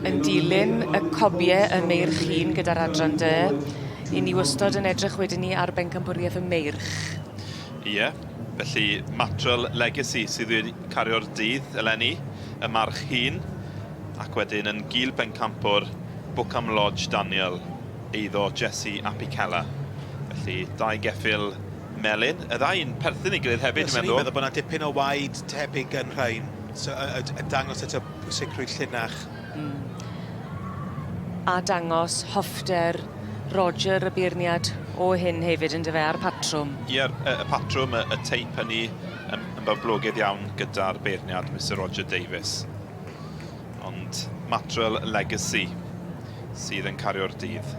Yn dilyn y cobie y meirch hŷn gyda'r adran dy, 'yn ni wastod yn edrych wedyn 'ny ar bencampwrieth y meirch. Ie, felly Matrel Legacy sydd wedi cario'r dydd eleni, y march hŷn, ac wedyn yn gil bencampwr Bookham Lodge Daniel, eiddo Jesse Apicella. Felly dau geffyl melyn, y ddau yn perthyn i gilydd hefyd, dwi'n meddwl. Swn i'n meddwl bod 'na dipyn o waed tebyg yn rhain, so yn dangos eto pwysigrwydd llinach. Hmm. A dangos hoffter Roger y beirniad o hyn hefyd yndyfe, a'r patrwm. Ie, y y patrwm, y y teip hynny yn yn boblogaidd iawn gyda'r beirniad, Mister Roger Davies. Ond Matrel Legacy sydd yn cario'r dydd.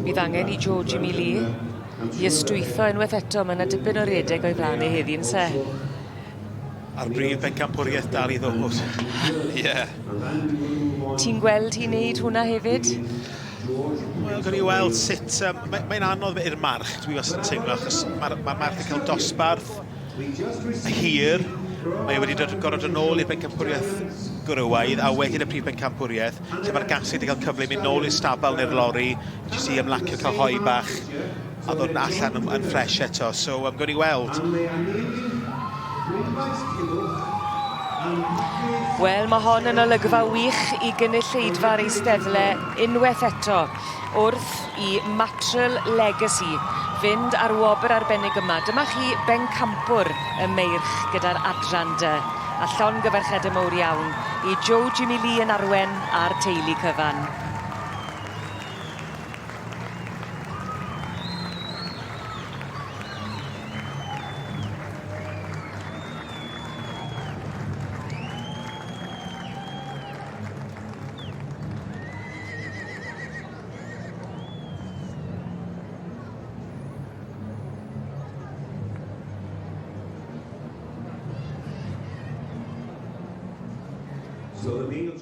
Bydd angen i Joe Jimmy Lee i ystwytho unwaith eto, mae yna dipyn o redeg o'i flaen e heddi, yn se? A'r brif bencampwriaeth dal i ddod. Ie. Ti'n gweld hi'n neud hwnna hefyd? Wel, gawn ni weld sut... Um, Mae'n mae anodd i'r march, dwi wastad yn teimlo, achos mae'r mae march yn cael dosbarth hir. Mae e wedi dod, gorfod dod nôl i'r bencampwriaeth gwrywaidd a wedyn y prif bencampwriaeth, lle mae'r gaseg wedi cael cyfle i mynd nôl i'r stabal neu'r lori, jyst i ymlacio, cael hoe bach a ddod yn allan yn, yn ffres eto. So, gawn ni weld. Wel, mae hon yn olygfa wych i gynulleidfa'r eisteddle unwaith eto wrth i Matrel Legacy fynd ar wobr arbennig yma. Dyma chi bencampwr y meirch gyda'r adran dy. A llongyfarchiade mowr iawn i Joe Jimmy Lee yn arwen a'r teulu cyfan. So the male